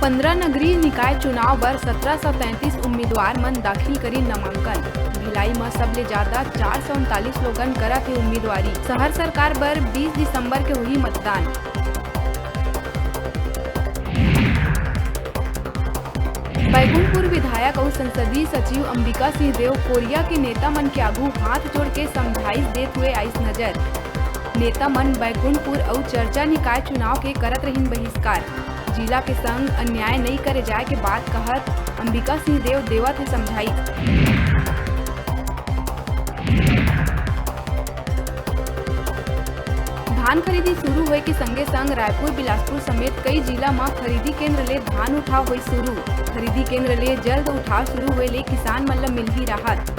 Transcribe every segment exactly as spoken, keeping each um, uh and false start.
पंद्रह नगरीय निकाय चुनाव बर सत्रह सौ तैंतीस उम्मीदवार मन दाखिल करिन नामांकन। भिलाई म सबले ज्यादा चार सौ उनतालीस लोगन करत हे उम्मीदवारी। शहर सरकार बर बीस दिसंबर के होही मतदान। बैकुंठपुर विधायक अउ संसदीय सचिव अंबिका सिंह देव कोरिया के नेता मन के आगू हाथ जोड़ के समझाइश देत हुए आइस नजर। नेता मन बैकुंठपुर अउ चर्चा निकाय चुनाव के करत रहिन बहिष्कार। जिला के संग अन्याय नइ करे जाय के बात कहत अंबिका सिंह देव देवत हे समझाइश। धान खरीदी शुरू होए के संगे संग रायपुर, बिलासपुर समेत कई जिला म खरीदी केंद्र ले धान उठाव होई शुरू। खरीदी केंद्र ले जल्द उठाव शुरू होए ले किसान मन ल मिलही राहत।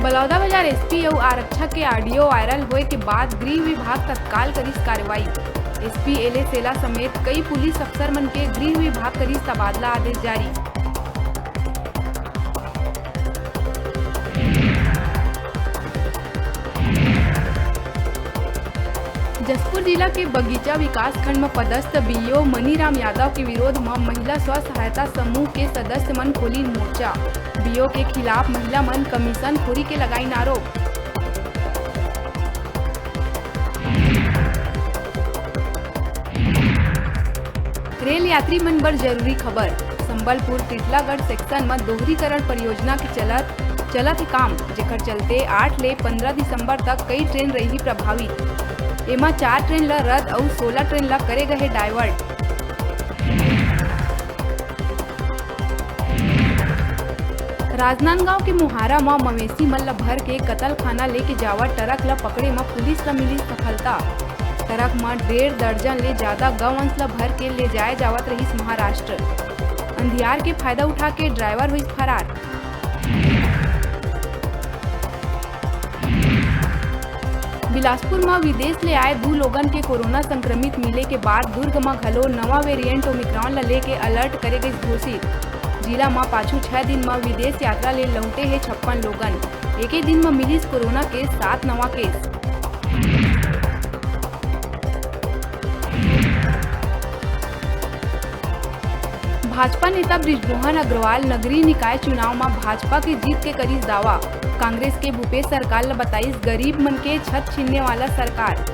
बलौदाबाजार एसपी अउ आरक्षक के ऑडियो वायरल होए के बाद गृह विभाग तत्काल करिस कार्रवाई। एसपी एले सेला समेत कई पुलिस अफसर मन के गृह विभाग करिस तबादला आदेश जारी। जशपुर जिला के बगीचा विकासखंड म पदस्थ बीईओ मनीराम यादव के विरोध म महिला स्व सहायता समूह के सदस्य मन खोलिन मोर्चा। बीईओ के खिलाफ महिला मन कमीशन खोरी के लगाइन आरोप। रेल यात्री मन बर जरूरी खबर। संबलपुर टिटलागढ़ सेक्शन म दोहरीकरण परियोजना के चलत, चलत हे काम, जेकर चलते आठ ले पंद्रह दिसंबर तक कई ट्रेन रही प्रभावित। एमा चार ट्रेन ल रद्द अउ सोलह ट्रेन ल करे गए डायवर्ट। राजनांदगांव के मुहारा म मवेशी मन ल भर के कतलखाना लेके जावत ट्रक ल पकड़े म पुलिस ल मिलिस सफलता। ट्रक म डेढ़ दर्जन ले जादा गौवंश ल भर के ले जाए जावत रहिस महाराष्ट्र। अंधियार के फायदा उठा के ड्राइवर होइस फरार। बिलासपुर म विदेश ले आए दू लोगन के कोरोना संक्रमित मिले के बाद दुर्ग म घलो नवा वेरिएंट ओमिक्रॉन ल लेके अलर्ट करे गइस घोषित। जिला म पाछू छह दिन म विदेश यात्रा ले लहुटे हे छप्पन लोगन। एके दिन म मिलिस कोरोना के सात नवा केस। भाजपा नेता बृजमोहन अग्रवाल नगरीय निकाय चुनाव म भाजपा के जीत के करिस दावा। कांग्रेस के भूपेश सरकार ल बताइस गरीब मन के छत छीनने वाला सरकार।